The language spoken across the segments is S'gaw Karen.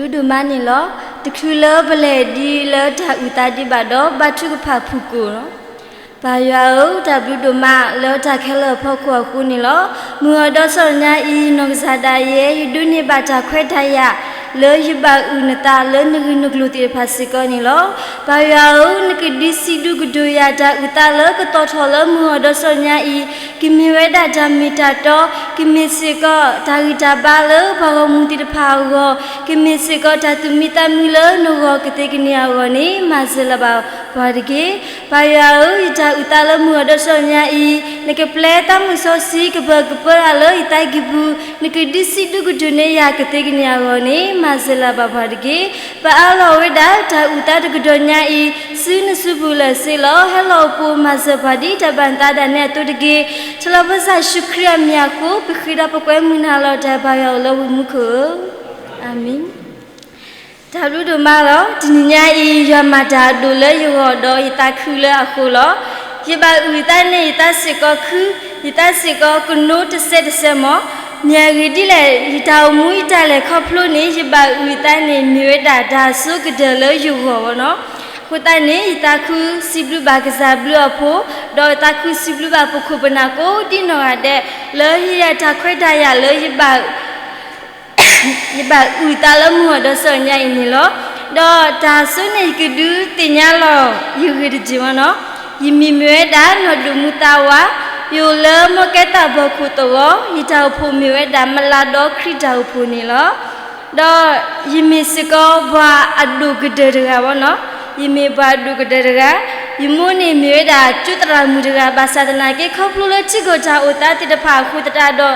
ဘျုးဒိၣ်မးန့ၣ်လီၤ. တချုးလၢပလဲၤဒံးလၢတၢ်အုၣ်သးဒံးဘၣ်ဒီး ဘါထုကဖၣ်ဖုၣ်ကိာ်လီၤ. ပၢ်ယွၤဧၢ, တၢ်ဘျုးဒိၣ်မးလၢတၢ်ခဲလၢာ်အဖီခိၣ်အဃိန့ၣ်လီၤ. မုၢ်အီၤဒီးစီၤညါအံၤ နီၢ်ကစၢ်ဒၣ်ယဲ ယဒိးန့ၢ်ဘၣ်တၢ်ခွဲးတၢ်ယာ် လၢယဘၣ်အုၣ်နသးလၢနဂ့ၢ်နကျိၤသ့ၣ်တဖၣ်စ့ၢ်ကီးန့ၣ်လီၤ. ပၢ်ယွၤဧၢ, နကဒုးစံးဒုးကတိၤယၤ တၢ်အုၣ်သးလၢကတီၤထီၣ်လၢမုၢ်အီၤဒီးစီၤညါအံၤ ကမ့ၢ်ဝဲဒၣ်တၢ်မ့ၢ်တၢ်တီ, ကမ့ၢ်စ့ၢ်ကီးတၢ်ဂံၢ်တၢ်ဘါလၢပှၤဂီၢ်မုၢ်သ့ၣ်တဖၣ်အဂီၢ်, ကမ့ၢ်စ့ၢ်ကီးတၢ်သူၣ်မံသးမုာ်လၢနဂီၢ်ကသ့ကန့ၢ်အဂီၢ်န့ၣ် မၤစၢၤလၢၤဘၣ်ပှၤတက့ၢ်. ပၢ်ယွၤဧၢ, ယတၢ်အုၣ်သးလၢမုၢ်အီၤဒီးစီၤညါအံၤ နကပျဲသးမုၢ်စီဆှံ ကပၢၤကပၢတၢ်လၢယသးကံၢ်ပူၤ, နကဒုးစံးဒုးကတိၤန့ၢ်ယၤကသ့ကန့ၢ်အဂီၢ်န့ၣ် မၤစၢၤလၢၤဘၣ်ပှၤတက့ၢ်. ပအၢၣ်လီၤဝဲဒၣ်တၢ်အုၣ်သးတကတီၢ်ညါအံၤ ဆူနစုပူၤလၢာ်စ့ၢ်လီၤ. ဟဲလီၤအိၣ်ပိာ်မၤစၢၤပှၤဒ်တၢ်ဘၣ်နသးဒၣ်နဲအသိးတက့ၢ်. ထီလီၤပစၢ်ယ့ၣ်ၡူးခရံာ်အမံၤအဃိ ပဃ့ဒီးပကွဲမုာ်နၤလီၤ တၢ်ဘါယွၤအိၣ်လၢဝ့ၢ်မူခိၣ်ဧၢ, အၤမ့ၣ်. တၢ်ဘျုးဒိၣ်မးလီၤ. တနံၤညါအံၤ ယွၤမၤတၢ်အဒိၣ်လၢယဂီၢ်ဒီးယသးခုလၢအဃိလီၤ. ယဘၣ်အုၣ်ယသးန့ၣ် ယသးစ့ၢ်ကီးခု, ယသးစ့ၢ်ကီးကနိးတစဲးတစဲးမး, မ့ၢ်အဂ့ၢ်ဒ်လဲၣ် ယတၢ်အိၣ်မူယတၢ်လဲၤခီဖျိန့ၣ် ယဘၣ်အုၣ်ယသးန့ၣ် မ့ၢ်ဝဲဒၣ်တၢ်အစိကတၢၢ်လၢယဂီၢ်ဝဲနီၤ. အဃိသတးန့ၣ် ယသးခုစံးဘျုးဘၣ်ကစၢ်ဘျုးအဖိ, ဒီးယသးခုစံးဘျုးဘၣ်ပခိၣ်ပနၢ်ကိးဒ်နီၢ်ဂၤဒဲး လၢဟ့ၣ်ယၤတၢ်ခွဲးတၢ်ယာ်လၢယဘၣ် ယဘၣ်အုၣ်သးလၢမုၢ်အီၤဒီးစီၤညါအံၤန့ၣ်လီၤ. ဒီးတၢ်အစိန့ၣ် ယကဒုးသ့ၣ်ညါလီၤယဂ့ၢ်တစဲးဝဲနီၤ. ယမံၤမ့ၢ်ဝဲဒၣ် နီၢ်ဒိၣ်မူသးဝး, ယအိၣ်လၢမီၢ်ကဲသးဘီၣ်ခိၣ်သဝီ, ယတၢ်အိၣ်ဖှိၣ်မ့ၢ်ဝဲဒၣ် မလးဒီခရံာ်တၢ်အိၣ်ဖှိၣ်န့ၣ်လီၤ. ဒီးယမ့ၢ်စ့ၢ်ကီးပှၤအဒိၣ်ကတၢၢ်တဂၤဝဲနီၤ. ယမ့ၢ်ပှၤအဒိၣ်ကတၢၢ်တဂၤ, ယမိၢ်န့ၣ်မ့ၢ်ဝဲဒၣ်ကၠိသရၣ်မုၣ်တဂၤ ဘၣ်ဆၣ်သနာ်က့ ခီဖျိလၢထံကီၢ်တၢ်အိၣ်သးသ့ၣ်တဖၣ်အဃိသတးဒီး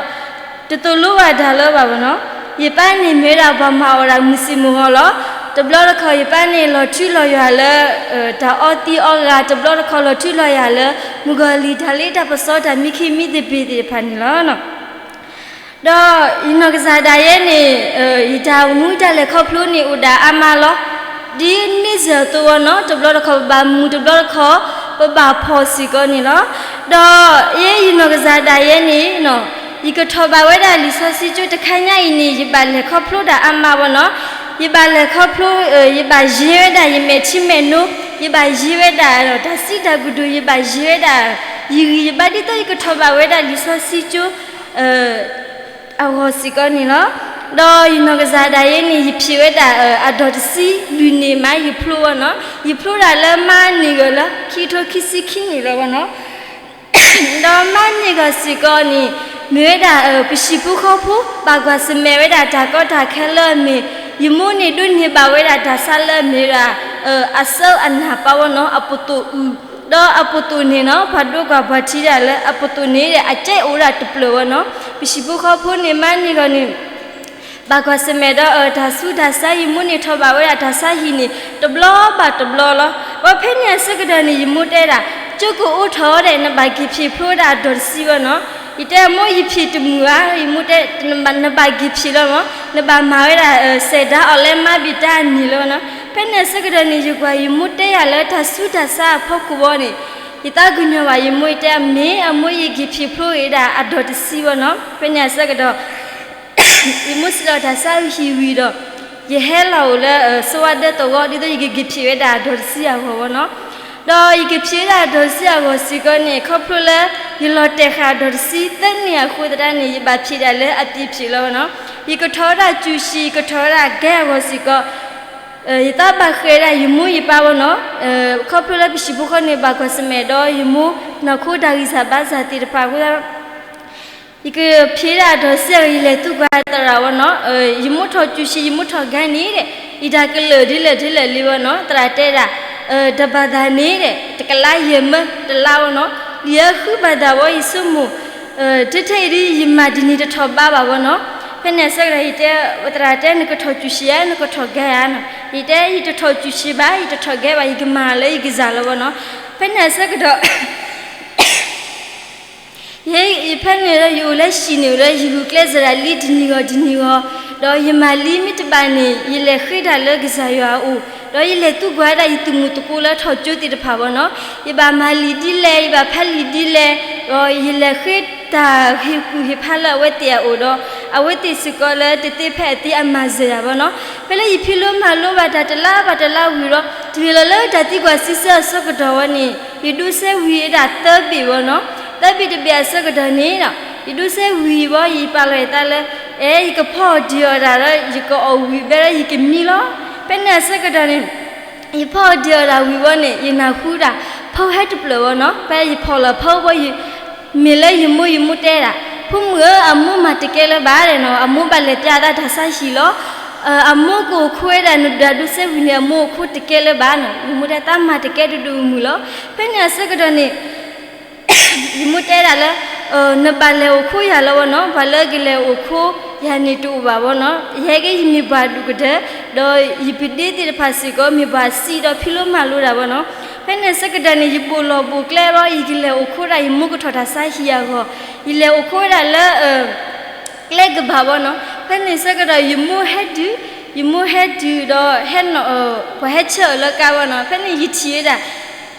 တသိၣ်လိဘၣ်တၢ်လၢၤဘၣ်ဝဲနီၤ. ယပၢ်န့ၣ်မ့ၢ်ဝဲဒၣ်ပှၤမၤအီၣ်တၢ်မုၢ်ဆ့ၣ်မုၢ်ဂီၤလီၤ. တဘျီတခီၣ်ယပၢ်န့ၣ် လီၤထူလီၤယွၤလၢ တၢ်အီသံးအီဂၤ, တဘျီတခီၣ်လီၤထူလီၤယွၤလၢ မုၢ်ဂီၤလံၤတၢ်လ့တၢ်ပစီ တၢ်မံခ့မံသပ့ၤသ့ၣ်တဖၣ်န့ၣ်လီၤ. ဒီးယနီၢ်ကစၢ်ဒၣ်ယဲန့ၣ် ယတၢ်အိၣ်မူတၢ်လဲၤခီဖျိန့ၣ် အိၣ်ဒၣ်အါမးလီၤ. ဒ်န့ဆၢၣ်အသိးဝဲနီၤ, တဘျီတခီၣ်ပဘၣ်မူ, တဘျီတခီၣ်ပဘၣ်ဖှီၣ်စ့ၢ်ကီးန့ၣ်လီၤ. ဒီးယဲယနီၢ်ကစၢ်ဒၣ်ယဲန့ၣ် ယကထီၣ်ဘၣ်ဝဲဒၣ်လံာ်စီဆှံကၠိတခါညါအံၤန့ၣ် ယဘၣ်လဲၤခီဖျိဒၣ်အါမးဝဲနီၤ. ယဘၣ်လဲၤခီဖျိ, ယဘၣ်ယဲဝဲဒၣ်ယမဲာ်ထံမဲာ်နိ, ယဘၣ်ယဲဝဲဒၣ်တၢ်စံးတၢ်ကတိၤ, ယဘၣ်ယဲဝဲဒၣ် ယဂံၢ်ယဘါ ဒ်သိးယကထီၣ်ဘၣ်ဝဲဒၣ်လံာ်စီဆှံကၠိ အဂီၢ်စ့ၢ်ကီးန့ၣ်လီၤ. ဒီးယနီၢ်ကစၢ်ဒၣ်ယဲန့ၣ် ယဖံးဝဲဒၣ်အဒိၣ်တဆံလွံၢ်န့ၣ်မး ယဖျိဝဲနီၤ. ယဖျိဒၣ်လၢမါန့ၢ်ဂီၤလၢ ခံကထိခံဆံခံန့ၣ်လီၤဝဲနီၤ. ဒီးမါန့ၢ်ဂီၤစ့ၢ်ကီးန့ၣ် မ့ၢ်ဝဲဒၣ် ပဟံၣ်ဖိဃီဖိ ဘၣ်ကွၢ်ဆၢၣ်မဲာ်ဝဲဒၣ်တၢ်ကီတၢ်ခဲလၢအမ့ၢ် ယမိၢ်န့ၣ်ဒိးန့ၢ်ဘၣ်ဝဲဒၣ်တၢ်ဆါလၢအမ့ၢ်ဝဲဒၣ် အစၢအနၢ်ပၢၢ်ဝဲနီၤ အပသိၣ်အုၣ်, ဒီးအပသိၣ်န့ၣ်နီၤ ပှၤဒိကွၢ်ပှၤထံးဒၣ်လၢအပသိၣ်န့ၣ် အကဲအိၣ်ဒၣ်တဖျၢၣ်ဝဲနီၤ. ပဟံၣ်ဖိဃီဖိန့ၣ် မါန့ၢ်ဂီၤန့ၣ် ဘၣ်ကွၢ်ဆၢၣ်မဲာ်ဒီး တၢ်ဆူးတၢ်ဆါ ယမိၢ်န့ၣ်ထီၣ်ဘၣ်ဝဲဒၣ်တၢ်ဆါဟံၣ်န့ၣ် တဘျီဘၣ်တဘျီလီၤ. ဒီးဖဲန့ၣ်အဆၢကတီၢ်န့ၣ် ယမိၢ်တဲဒၣ် ကၠိကအိးထီၣ်ဒဲး နဘၣ်က့ၤဖံးဖျိဝဲဒၣ်အဒိၣ်တဆံဝဲနီၤ. ယတဲမိၢ်ယဖံးတမုာ်ဧါ, ယမိၢ်တဲ နဘၣ်က့ၤဖံးလီၤမး, နဘၣ်မၤဝဲဒၣ် စဲးဒါအီၤလၢမါဘ့ၣ်တၢ်န့ၣ်လီၤနီၤ. ဖဲန့ၣ်အဆၢကတီၢ်န့ၣ် ယကွၢ်ယမိၢ်တဲယၤလၢတၢ်ဆူးတၢ်ဆါအဖီခိၣ်ဝဲန့ၣ် ယသးကညီၤဘၣ်ယမိၢ် ယတဲအမ့ၢ် အမိၢ်ယက့ၤဖံးဖျိဝဲဒၣ်အဒိၣ်တဆံဝဲနီၤ. ဖဲန့ၣ်အဆၢကတီၢ် ယမိၢ်စံးလီၤတၢ်ဆါဟံၣ်ဝံၤဒီး ယဟဲလီၤအိၣ်လၢ စိဝါဒၢသဝီ ဒ်သိးယကက့ၤဖံးဝဲဒၣ်အဒိၣ်တဆံအဂီၢ်ဝဲနီၤ. ဒီးယကဖံးဝဲဒၣ်အဒိၣ်တဆံအဂီၢ်စ့ၢ်ကီးန့ၣ် ခီဖျိလၢ ယလီၤတဲာ်ဃာ်အဒိၣ်တဆံသၢနံၣ်အဃိသတးန့ၣ် ယဘၣ်ဖံးဒၣ်လၢအပျံၤဖံးလီၤဝဲနီၤ. ယကထီၣ်ဝဲဒၣ်ကူၤဆံး ယကထီၣ်ဝဲဒၣ်ကဲအဂီၢ်စ့ၢ်ကီး ယသးဘၣ်ဃးဒၣ်ယမိၢ်ယပၢ်ဝဲနီၤ. ခီဖျိလၢပဟံၣ်ဖိဃီန့ၣ် ဘၣ်ကွၢ်ဆၢၣ်မဲာ်ဒီးယမိၢ် နီၢ်ခိတၢ်ဂံၢ်စၢ်ဘါစၢ်သ့ၣ်တဖၣ်အဃိ ယကဖံးဒၣ်အဒိၣ်တဆံအဂီၢ် ယလဲၤသူကွၢ်သရၣ်ဝဲနီၤ. ယမိၢ်ထီၣ်ကူၤဆံး ယမိၢ်ထီၣ်ကဲန့ၣ်ဒီး ယတၢ်ကလၢာ်ဒ်လဲၣ်ဒ်လဲၣ်လံဝဲနီၤ. သရၣ်တဲဒၣ် တၢ်ဘၣ်သးန့ၣ်ဒီး တကလးယဲၢ်မၢတလါဝဲနီၤ. ယဲဃုဘၣ်သးဝဲ ယဆိကမိၣ် ထဲထဲအံၤဒ်ယမၤဒ်န့ၣ်တထီၣ်ဘးဘၣ်ဝဲနီၤ. ဖဲန့ၣ်အဆၢကတီၢ် ယတဲ သရၣ်တဲ နကထီၣ်ကူၤဆံးဧါ နကထီၣ်ကဲဧါနီၤ. ယတဲ ယတထီၣ်ကူၤဆံးဘၣ် ယတထီၣ်ကဲဘၣ် ယကမၤလၢယကစၢ်လီၤဝဲနီၤ. ဖဲန့ၣ်အဆၢကတီၢ် ယဲ ယဖဲန့ၣ်လၢယအိၣ်လၢဟံၣ်န့ၣ်လၢ ယဂုာ်ကျဲးစၢးဒၣ်လံတနံၤဂီၤတနံၤဂီၤ, ဒီးယမၤလံမ့ၢ်တဘၣ်န့ၣ် ယလဲၤဃ့တၢ်လၢကစၢ်ယွၤအအိၣ်, ဒီးယလဲၤသူကွၢ်ဒၣ်ယသုးမုၢ်သကိးလၢထီၣ်ကၠိသ့ၣ်တဖၣ်ဝဲနီၤ. ယဘၣ်မၤလံာ်ဒ်လဲၣ် ယဘၣ်ဖးလံာ်ဒ်လဲၣ်, ဒီးယလဲၤဃ့တၢ်ဟ့ၣ်ကူၣ်ဟ့ၣ်ဖးလၢအဝဲသ့ၣ်အအိၣ်ဒီး အဝဲသ့ၣ်စ့ၢ်ကီးလၢတသ့ဖဲအသ့အမၤစၢၤယၤဘၣ်နီၤ. ဖဲလၢယဖံးလိမၤလိဘၣ်တၢ်တလါဘၣ်တလါဝံၤဒီး တမ့ၢ်လီၤလၢတၢ်သံကွၢ်စံးဆၢအဆၢကတီၢ်ဝဲန့ၣ် ယဒိးစဲဝံၤဝဲဒၣ်သၢဘ့ၣ်ဘၣ်နီၤ. သၢဘ့ၣ်တဘ့ၣ်အဆၢကတီၢ်န့ၣ်ဒီး ယဒိးစဲဝံၤဘၣ် ယပာ်လီၤယသးလၢ အဲ ယကဖီအီၣ်ဒံးအီၣ်တၢ်ဒီး ယကအီၣ်ဝံၤဘဲဒီးယကမံလီၤ. ဖဲန့ၣ်အဆၢကတီၢ်န့ၣ် ယဖီအီၣ်ဒံးအီၣ်တၢ်ဝံၤဝဲန့ၣ် ယနၢ်ဟူဒၣ် ဖီဟဲတဖျၢၣ်ဝဲနီၤ. ဖဲယဖီၣ်လီၤဖီဝဲ မ့ၢ်လၢယမိၢ် ယမိၢ်တဲဒၣ် ဖိမုၣ်ဧၢ အမိၢ်မၤတကဲလၢၤဘၣ်နီၤ, အမိၢ်ဘၣ်လဲၤပျၢ်သးတၢ်ဆါဟံၣ်လီၤ. အမိၢ်ကအိၣ်ခိးဝဲဒၣ်နဒိးစဲဝံၤန့ၣ် အမိၢ်အိၣ်ခိးတကဲလၢၤဘၣ်နီၤ. ယမိၢ်တဲသးမၤတကဲဒိၣ်ဒိၣ်မုၢ်မုၢ်လီၤ. ဖဲန့ၣ်အဆၢကတီၢ်န့ၣ် ယမိၢ်တဲဒၣ်လၢ နဘၣ်လဲၤအိၣ်ခိးယၤလီၤဝဲနီၤ, ပှၤလၢကလဲၤအိၣ်ခိးယၤန့ၣ်တအိၣ်ဘၣ်ဝဲနီၤ. ယဟဲက့ၤယမ့ၢ်ပှၤဒိၣ်ကတၢၢ် ဒီးယပဒ့သ့ၣ်တဖၣ်စ့ၢ်ကီး မ့ၢ်ပှၤစံးဒီးဖံးလိမၤလိတၢ်ဝဲနီၤ. ဖဲန့ၣ်အဆၢကတီၢ်န့ၣ် ယဘိၣ်လီၢ်ဘိၣ်ကျဲဒီး ယကလဲၤအိၣ်ခိးဒၣ်ယမိၢ်ကထီၣ်တၢ်ဆါဟံၣ်အဂီၢ်, ယလဲၤအိၣ်ခိးဝဲဒၣ်လၢ ကျဲကဘၣ်ဝဲနီၤ. ဖဲန့ၣ်ဆၢကတီၢ် ယမိၢ်ဟဲတုၤ, ယမိၢ်ဟဲတုၤဒီး ဟဲနီၤ ပှၤဟဲဆှၢအီၤလၢကါဝဲနီၤ. ဖဲန့ၣ်ယထံၣ်ဝဲဒၣ်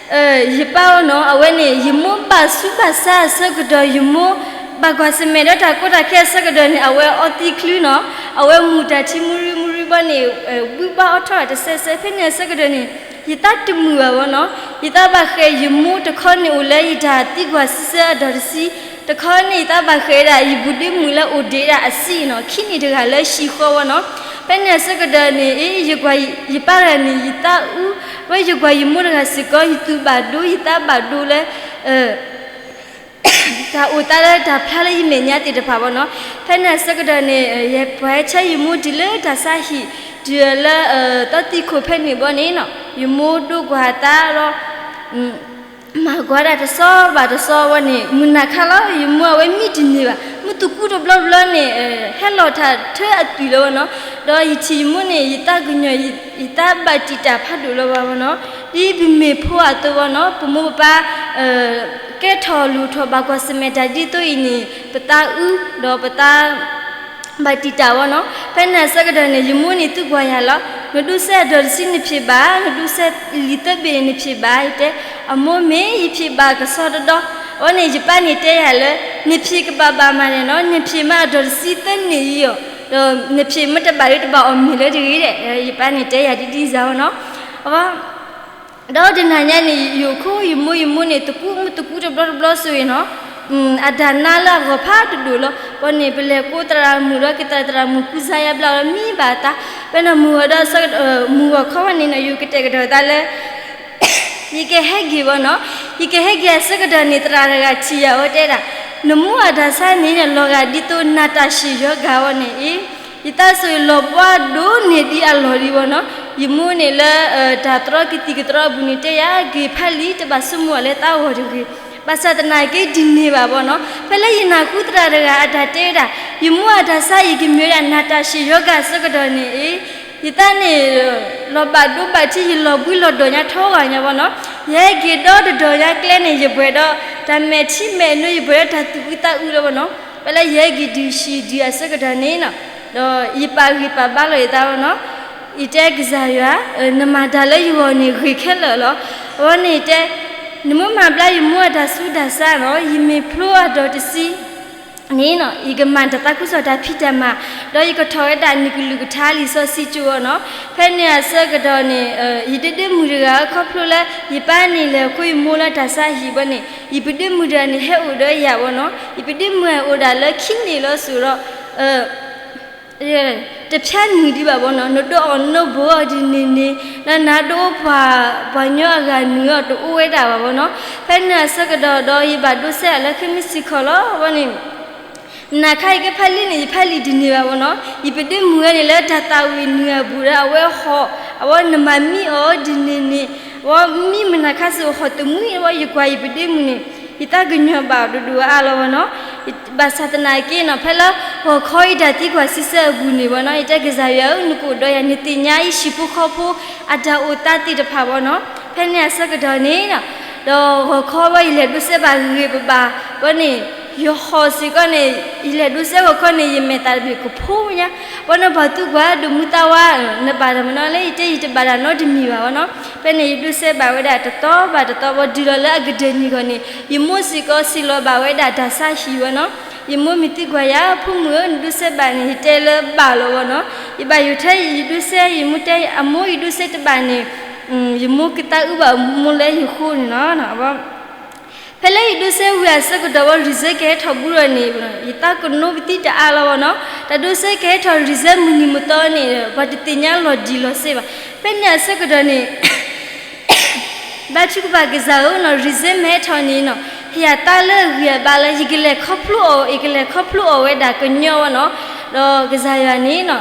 ယပၢ်ဝဲနီၤ, အဝဲန့ၣ် ယမိၢ်ဘၣ်ဆူးဘၣ်ဆါအဆၢကတီၢ် ယမိၢ်ဘၣ်ကွၢ်ဆၢၣ်မဲာ်ဒီးတၢ်ကီတၢ်ခဲအဆၢကတီၢ်န့ၣ် အဝဲအီသံချုနီၤ, အဝဲမူၤတၢ်ထံမူရံမူရံဘီန့ၣ် ဘုဘၣ်အီထီၣ်တစဲးစဲး. ဖဲန့ၣ်အဆၢကတီၢ်န့ၣ် ယသးတမုာ်ဘၣ်ဝဲနီၤ. ယသးဘၣ်ဃးယမိၢ်တခီန့ၣ်အိၣ်လၢယတၢ်သံကွၢ်စံးဆၢအဒီးတဆံ, တခီန့ၣ် ယသးဘၣ်ဃးဒၣ် ယဘူၣ်ဒ့မုၢ်လၢအိၣ်ဒံးဒၣ်အဆံးနီၤ, ခံနံၣ်တဂၤလၢဟံၣ်ဃီဝဲနီၤ. ဖဲန့ၣ်အဆၢကတီၢ်န့ၣ် ယကွၢ်ယပၢ်တဂၤန့ၣ် ယသးအုး, ဝဲယကွၢ်ယမိၢ်တဂၤစ့ၢ်ကီး ယသူၣ်ဘၣ်ဒိ ယသးဘၣ်ဒိလၢ တၢ်အိၣ်သးလၢတၢ်ဖျါလၢယမဲာ်ညါသ့ၣ်တဖၣ်ဝဲနီၤ. ဖဲန့ၣ်အဆၢကတီၢ်န့ၣ် ယပှၤဟဲဆှၢယမိၢ်တုၤလၢတၢ်ဆါဟံၣ် တုၤလၢ သီသံခိၣ်ဖဲန့ၣ်ဘီန့ၣ်နီၤ, ယမိၢ်ဒိကွၢ်အသးဒီး မၤကွၢ်ဒၣ်တစီဘၣ်တစီဝဲန့ၣ် မုၢ်နၤခါလီၤ ယမိၢ်အဝဲမံတန့ၢ်ဘၣ်. မုၢ်သူၣ်ကူတဘျီတဘျီန့ၣ် ဟဲလီၤတၢ်ထၢအသွံၣ်လၢၤဝဲနီၤ. ဒီးယထံၣ်ယမိၢ်န့ၣ် ယသးကညီၤ ယသးဘၣ်တံာ်တာ်ဖးဒိၣ်လၢၤဘၣ်ဝဲနီၤ. ဒ်ပမ့ၢ်ဖိအသိးဝဲနီၤ, ပမိၢ်ပပၢ် ကဲထီၣ်လိၣ်ထီၣ်ဘၣ်ကွၢ်ဆၢၣ်မဲာ်တၢ်ဒ်သိးအံၤန့ၣ် ပသးအုး ဒီးပသး ဘၣ်တံာ်တာ်ဝဲနီၤ. ဖဲန့ၣ်အဆၢကတီၢ်န့ၣ် ယမိၢ်န့ၣ်သံကွၢ်ယၤလီၤ, နဒိးစဲအဒီးတဆံနဖံးဘၣ်, နဒိးစဲလံာ်သၢဘ့ၣ်န့ၣ်နဖံးဘၣ်, ယတဲ, အမိၢ်မ့ၢ်ယဖံးဘၣ်ကစီဒီဒီ. အဝဲန့ၣ် ယပၢ်န့ၣ်တဲယၤလၢ နဖံးကဘၣ်ဘၣ်မးန့ၣ်နီၤ, နဖံးမ့ၢ်အဒီးတဆံသၢနံၣ်အံၤအီၤ, ဒီးနဖံးမ့ၢ်တဘၣ်ဒီးတဘၣ်အီၣ်မ့ၤလၢတဂ့ၤဒဲး, ယပၢ်န့ၣ်တဲယၤဒ်ဒ်စ့ၢ်ဝဲနီၤ. အဝဲ ဒီးတနၤညါန့ၣ် ယအိၣ်ခိးယမိၢ် ယမိၢ်န့ၣ် သကူးမုၢ်သကူးတဘျီတဘျီစ့ၢ်ကီးနီၤ, အတၢ်နါလၢအဂီၢ်ဖးဒိၣ်ဒိၣ်လီၤ. ဝဲန့ၣ် ပလဲၤကိးသရၣ်မုၣ်ဒီး ကသရၣ်မုၣ်ကူစါယါဘျါလီၤ မံဘၣ်အသး, ဖဲန့ၣ်မုၢ်ဂီၤဒီး မုၢ်ဂီၤခီဝဲန့ၣ်နီၤ ယကတဲာ်ကတီၤသးလၢ ယကဟဲက့ၤဝဲနီၤ, ယကဟဲက့ၤအဆၢကတီၢ်န့ၣ် သရၣ်တဂၤထံၣ်ယၤဝဲတဲဒၣ်, နမိၢ်အတၢ်ဆါန့ၣ် လီၤဂာ်ဒ်သိးနၤတၢ်ရှ့ၣ်ယွၤဂာ်ဝဲန့ၣ်အံၤ ယသးစူၤလီၤဘှါဒိၣ်န့ၢ်ဒံးအလီၢ်ဒံးဝဲနီၤ. ယမိၢ်န့ၣ်လၢ တၢ်သရီကသံၣ်ကသရီအပူၤန့ၣ် တဲယၤက့ၤဖးလံာ် တဘၣ်ဆိကမိၣ်အီၤလၢသးဂီၢ်တဂ့ၤ. ဘၣ်ဆၣ်သနာ်က့ဒ်န့ၣ်ဘၣ်ဝဲနီၤ, ဖဲလၢယနၢ်ဟူသရၣ်တဂၤအတၢ်တဲဒၣ် ယမိၢ်အတၢ်ဆါအံၤကမ့ၢ်ဝဲဒၣ်နၤတၢ်ရှ့ၣ်ယွၤဂာ်အဆၢကတီၢ်န့ၣ်အံၤ ယသးန့ၣ် လီၤဘၣ်ဒိဘၣ်ထံး ယလီၤဘှံးလီၤဒီၣ်ညါထီဂာ်ညါဝဲနီၤ. ယဟဲက့ၤဒီတဒီၣ်ညါကျဲန့ၣ် ယပှဲၤဒီးတၢ်မဲာ်ထံမဲာ်နိ ယပှဲၤဒီးတၢ်သူၣ်အုးသးအုးလၢဝဲနီၤ. ဖဲလၢယဟဲက့ၤတုၤဟံၣ်ဒုးအဆၢကတီၢ်န့ၣ်နီၤ, ဒီးယပာ်ဂံၢ်ပာ်ဘါလီၤယသးဝဲနီၤ. ယတဲကစၢ်ယွၤ, နမၤတၢ်လၢယဂီၢ်န့ၣ်ဂ့ၤခဲလၢာ်လီၤ. အဝဲန့ၣ်တဲ, နမ့ၢ်မၤဘျါယမိၢ်အတၢ်ဆူးတၢ်ဆါနီၤ, ယမ့ၢ်ဖျိအဒီးတဆံ န့ၣ်နီၤ, ယကမၤတၢ်သးခုကစီၣ်တၢ်ဖံးတၢ်မၤ, ဒီးယကထီၣ်ဝဲဒၣ်နံၣ်ကလုၢ်ကထါလံာ်စီဆှံကၠိဝဲနီၤ. ဖဲန့ၣ်အဆၢကတီၢ်န့ၣ် ယဒ့ဒ့မုၣ်တဂၤခီဖျိလၢ ယပၢ်န့ၣ်လဲၤဃုယမိၢ်လၢတၢ်ဆါဟံၣ်ဝဲန့ၣ် ယပဒ့မုၣ်တဂၤန့ၣ်ဟဲအိၣ်ဒီးယၤဝဲနီၤ. ယပဒ့မုၣ်အိၣ်ဒၣ်လၢခံန့ၣ်လီၤစိၤဒီး တဖျါနုာ်ဒံးဘၣ်ဝဲနီၤ, နဒိးအီၣ်နိဘိအီၤဒ်န့ၣ်န့ၣ်, ဒီးနၤဒိးအိၣ်ပှၤ ပှၤညီအဂၤနုာ်အီၤတအိၣ်ဝဲဒၣ်ဘၣ်ဝဲနီၤ. ဖဲန့ၣ်အဆၢကတီၢ်ဒီး ယဘၣ်ဒိးစဲအီၤလၢ ခဲမုၢ်ဆ့ၣ်ခီၣ်လီၤ. အဝဲန့ၣ် နၤခါအံၤကဖးလံာ်န့ၣ် ယဖးလံာ်ဒ်န့ၣ်ဘၣ်ဝဲနီၤ. ယပဒ့မုၣ်ဝဲန့ၣ်လၢတၢ်သးဝံၣ်နုာ်အပူၤဒီး အဝဲဟီၣ်, အဝဲနမၤမံအီၤဒ်န့ၣ်န့ၣ်, အဝဲမံမုၢ်နၤခါစ့ၢ်ကီးဟီၣ်တမှံၤ, အဝဲယကွၢ်ယပဒ့မုၣ်န့ၣ် ယသးကညီၤဘၣ်ဒိၣ်ဒိၣ်အါအါလီၤဝဲနီၤ. ဘၣ်ဆၣ်သနာ်က့နီၤ ဖဲလၢဂီၤခီအံၤတၢ်သံကွၢ်စံးဆၢအပူၤန့ၣ်ဝဲနီၤ, ယတဲကစၢ်ယွၤဧၢ, နကအိၣ်ဒီးယၤ နသ့ၣ်ညါယဟံၣ်ဖိဃီဖိအတၢ်အိၣ်သးသ့ၣ်တဖၣ်ဝဲနီၤ. ဖဲန့ၣ်အဆၢကတီၢ်န့ၣ်နီၤ, ဒီးဂီၤခီဝဲယလဲၤဒိးစဲဘၣ်ဂ့ၤဂ့ၤဘၣ်ဘၣ်ဝဲန့ၣ်, ယဟီၣ်စ့ၢ်ကီးန့ၣ်, ယလဲၤဒိးစဲဂီၤခီန့ၣ် ယမဲာ်သၣ်တဘ့ၣ်ကဖိညါ, ဘၣ်နီၤ ပှၤသူကွၢ်ဒိၣ်မူသးဝါ, နဘၣ်တၢ်မနုၤလဲၣ်, ယတဲယတဘၣ်တၢ်နီတမံၤဘၣ်ဝဲနီၤ. ဖဲန့ၣ်ယဒိးစဲဘၣ်ဝဲဒၣ်တသီဘၣ်တသီ ဝဲတုၤလီၤလၢအကတၢၢ်နံၣ်ဂီၢ်န့ၣ် ယမိၢ်စ့ၢ်ကီးဆံးလီၤဘၣ်ဝဲဒၣ်တၢ်ဆါဟံၣ်ဝဲနီၤ. ယမိၢ်မံၤသံကွၢ်ယၤ ဖိမုၣ်ဧၢ နဒိးစဲးဘၣ်န့ၣ် ယတဲလၢဘၣ်လီၤဝဲနီၤ. ယဘၣ်ယိၣ်ထဲယဒိးစဲး ယမိၢ်တဲ အမိၢ် ယဒိးစဲးတဘၣ်န့ၣ် ယမိၢ်ကသးအုးဘၣ်မိၢ်လၢယဃိန့ၣ်လီၤ. ဖဲလၢယဒိးစဲးဝံၤအဆၢကတီၢ်ဝဲ result ကဟဲထီၣ်ဘူးဒီးန့ၣ် ယသးကနိးပသံတအါလီၤဝဲနီၤ. တၢ်ဒိးစဲးကဟဲထီၣ် result မုၢ်နံၤမုၢ်သီန့ၣ် ပှၤတသ့ၣ်ညါလီၤတံၢ်လီၤဆဲးဘၣ်. ဖဲန့ၣ်အဆၢကတီၢ်န့ၣ် ဘါထုကဖၣ်ကစၢ်ဧၢနီၤ result မ့ၢ်ဟဲထီၣ်န့ၣ်နီၤ ဟ့ၣ်ယၤသးလၢအဂံၢ်အဘါလၢ ယကလဲၤခီဖျိအီၤ ယကလဲၤခီဖျိအီၤဝဲဒၣ်ကညီဝဲနီၤ. ဒီးကစၢ်ယွၤန့ၣ်နီၤ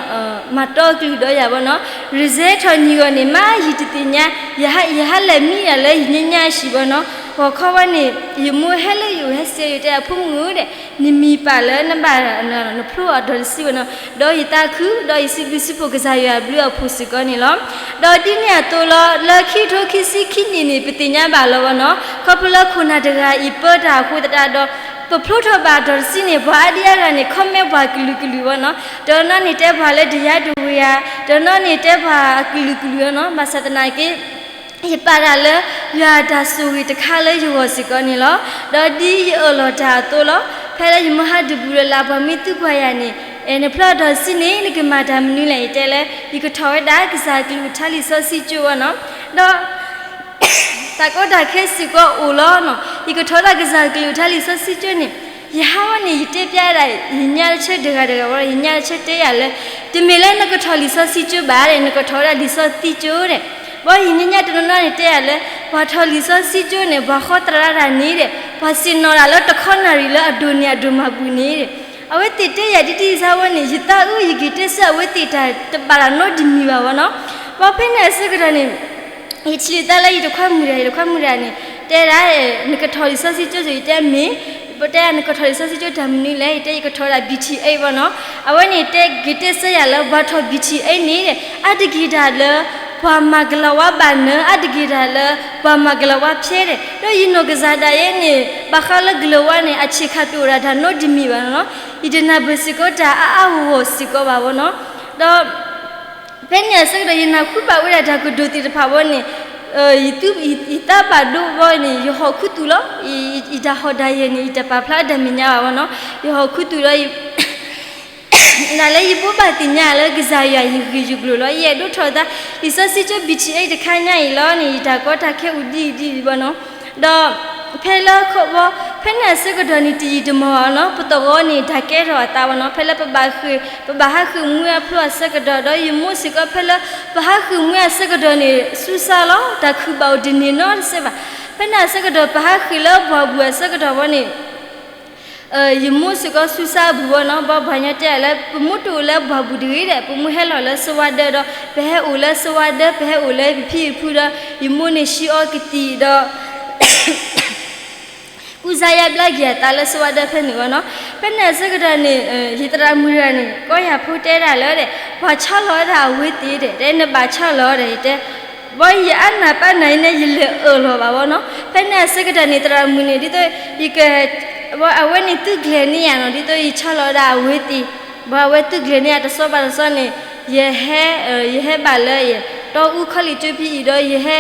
မၤတီအကလုၢ်ဒီးယၤဝဲနီၤ. result ထီၣ်နံၤဂီၢ်န့ၣ် မ့ၢ်ယတသ့ၣ်ညါ ယဟဲလဲၤမံဒၣ်လၢယညါညါအဟံၣ်ဝဲနီၤ. ဂီၤခီဝဲန့ၣ် ယမိၢ်ဟဲလၢယအိၣ်ဟဲစံးယတဲ အဖိမုၣ်ဧၢဒီး နမံၤပာ်လၢနဘၣ် နဖျိအီၤဒီးတဆံဝဲနီၤ. ဒီးယသးခုဒီးယစံးဘျုးစံးဖှိၣ်ကစၢ်ယွၤအဘျုးအဖှိၣ်စ့ၢ်ကီးန့ၣ်လီၤ. ဒီးဒ်န့ၣ်အသိးလီၤ လၢခံကထိခံဆံခံနံၣ်န့ၣ် ပသ့ၣ်ညါဘၣ်လီၤဝဲနီၤ ခီဖျိလၢခိၣ်နၢ်တဂၤအံၤပၢတၢ်အဃိသတးဒီး ပဖျိထီၣ်ဘၣ်ဒီးတဆံန့ၣ် ပှၤအါဒံအါဂၤန့ၣ် comment ပှၤကလုာ်ကလုာ်ဝဲနီၤ. တနီၤန့ၣ်တဲပှၤလၢဒယါဒဝ့ၤဧါ, တနီၤန့ၣ်တဲပှၤအကလုာ်ကလုာ်ဝဲနီၤ. ဘၣ်ဆၣ်သနာ်က့ ယပာ်တၢ်လၢ ယွၤအတၢ်ဆိၣ်ဂ့ၤတခါလၢယဂီၢ်စ့ၢ်ကီးန့ၣ်လီၤ. ဒီးဒ်ယအၢၣ်လီၤတၢ်အသိးလီၤ. ဖဲလၢယမ့ၢ်ဟးဒုးဘူးလၢ်လၢ် ပှၤမ့ၢ်သံကွၢ်ယၤန့ၣ် နဖျိထီၣ်တဆံန့ၣ် နကမၤတၢ်မနုၤလဲၣ် ယတဲလၢ ယကထီၣ်ဝဲဒၣ်ကစၢ်ကလုၢ်ကထါလံာ်စီဆှံကၠိဝဲနီၤ. ဒီး တၢ်ကီတၢ်ခဲစ့ၢ်ကီးအိၣ်လီၤနီၤ. ယကထီၣ်ဒၣ်ကစၢ်ကလုၢ်ကထါလံာ်စီဆှံကၠိန့ၣ် ယဟးဝဲန့ၣ် ယတဲဖျါဒၣ် ယညါတဆၢတဂၤတဂၤဝဲဒီး ယညါတဆၢတဲယၤလၢ တမ့ၢ်လၢနကထီၣ်လံာ်စီဆှံကၠိဘၣ်ဒီး နကထီၣ်ဝဲဒၣ်လံာ်စီဆှံကၠိဒီး ဘီယညါညါတနီၤနီၤန့ၣ်တဲယၤလၢ ပှၤထီၣ်လံာ်စီဆှံကၠိန့ၣ် ပှၤဃီသရၣ်တၢ်န့ၣ်ဒီး ပှၤဆ့ၣ်နီၤတၢ်လၢတခီနၣ်ရံၣ်လၢအဒိၣ်န့ၢ်အဒိၣ်မးပူၤန့ၣ်ဒီး အဝဲသ့ၣ်တဲယၤဒ်ဒ်အံၤစါဝဲန့ၣ် ယသးအုး ယက့ၤတဲဆၢအဝဲသ့ၣ်တၢ်တဘၣ်တၢ်နီတမံၤဘၣ်ဝဲနီၤ. ဘီဖဲန့ၣ်အဆၢကတီၢ်န့ၣ် ယထံၣ်လံာ်သးလၢယတခွါမုၣ်တဂၤ ယတခွါမုၣ်တဂၤန့ၣ် တဲဒၣ် နကထီၣ်လံာ်စီဆှံကၠိစ့ၢ် ယတဲမ့ၢ် ပတဲနကထီၣ်လံာ်စီဆှံကၠိတၢ်မနုၤလဲၣ် ယတဲယကထီၣ်ဒၣ် ဘံၣ်ထံၣ်အ့ၣ် ဘီနီၤ. အဝဲန့ၣ်တဲက့ၤတဲဆၢယၤလၢ ပှၤထီၣ် ဘံၣ်ထံၣ်အ့ၣ် န့ၣ် အါတက့ၢ်တၢ်လၢ ပှၤမၤကလၤဝါဘၣ်နၢၤ အါတက့ၢ်တၢ်လၢ ပှၤမၤကလၤဝါဖဲဒီး ဒီးယနီၢ်ကစၢ်ဒၣ်ယဲန့ၣ် ဘၣ်ဃးလၢကလၤဝါန့ၣ် အဆံးခါတအိၣ်ဒၣ်တၢ်နီတမံၤဘၣ်နီၤ. ယတနၢ်ပၢၢ်စ့ၢ်ကီးတၢ်အါအါဂီၢ်ဂီၢ်စ့ၢ်ကီးဘၣ်ဝဲနီၤ. ဒီး ဖဲန့ၣ်အဆၢကတီၢ် ယနၢ်ဟူဘၣ်ဝဲဒၣ်တၢ်ကတိၤသ့ၣ်တဖၣ်ဝဲန့ၣ် ယသးဘၣ်ဒိဘီန့ၣ် ယဟီၣ်ခူသူၣ်လီၤ. ယတၢ်ဟီၣ်တၢ်ယဲၢ်န့ၣ် ယတၢ်ပာ်ဖျါတၢ်မဲာ်ညါဘၣ်ဝဲနီၤ. ယဟီၣ်ခူသူၣ်ဒီး နလၢယဘိးဘၣ်သ့ၣ်ညါလၢကစၢ်ယွၤယဂ့ၢ်ယကျိၤလီၤ. ယအဲၣ်ဒိးထီၣ်သး လံာ်စီဆှံကၠိ ဘံၣ်ထံၣ်အ့ၣ် တခါညါအံၤလီၤန့ၣ် ယတၢ်ကီတၢ်ခဲအိၣ်ဒ်အံၤဒ်အံၤဘီနီၤ. ဒီး ဖဲလၢခီဘီ ဖဲန့ၣ်အဆၢကတီၢ်န့ၣ် တယံာ်တမီၢ်ဘၣ်နီၤ ပသဝီန့ၣ် တၢ်ကဲထီၣ်အသးဝဲနီၤ. ဖဲလၢပဘၣ်ဃ့ၢ် ပဘၣ်ဟးဃ့ၢ်မှံအဖျိအဆၢကတီၢ် ဒီးယမိၢ်စ့ၢ်ကီးဖဲလၢ ပဟးဃ့ၢ်မှံအဆၢကတီၢ်န့ၣ် ဆူစါလီၤ တၢ်ခုၣ်ဘၣ်အိၣ်တန့ၢ်နီတစဲးဘၣ်. ဖဲန့ၣ်အဆၢကတီၢ် ပဟးဃ့ၢ်လၢပှၢ်ပူၤအဆၢကတီၢ်ဝဲန့ၣ် ယမိၢ်စ့ၢ်ကီးဆူစါအပူၤဝဲနီၤ. ဘီပှၤကညီတဲလၢ ပမိၢ်တအိၣ်လၢပှၢ်ပူၤတဂ့ၤဒီး ပမိၢ်ဟဲလီၤလၢစဝါဒၢဒီး ပဟဲအိၣ်လၢစဝါဒၢ ပဟဲအိၣ်လၢပဖံပဖုဒီး ယမိၢ်န့ၣ်ဆှံအီကသံၣ်ဒီး ကူစါယါဘျါက့ၤအသးလၢစဝါဒၢဖဲန့ၣ်ဝဲနီၤ. ဖဲန့ၣ်အဆၢကတီၢ်န့ၣ် ယသရၣ်မုၣ်တဂၤန့ၣ် ကီယၤဖိတဲဒၣ်လၢဒီး ပှၤဆီလီၤဝဲဒၣ်အဝဲသ့ၣ်ဒီး တဲနဘၣ်ဆီလီၤဒီး ယတဲ ဘီယအါနၢ်ပၢ်နၢ်အံၤန့ၣ် ယလဲၤအၢၣ်လီၤဘၣ်ဝဲနီၤ. ဖဲန့ၣ်အဆၢကတီၢ်န့ၣ် သရၣ်မုၣ်န့ၣ် ဒ်သိး ယက အဝဲန့ၣ်သုးကျဲၤန့ၢ်ယၤနီၤ ဒ်သိးယဆီလီၤဝဲဒၣ်အဝဲသ့ၣ် ဘီအဝဲသုးကျဲၤန့ၢ်ယၤတစီဘၣ်တစီန့ၣ် ယဟဲ ယဟဲဘၣ်လၢယ တီအူခီလ့ၣ်ကၠိဖဲအံၤဒီး ယဟဲ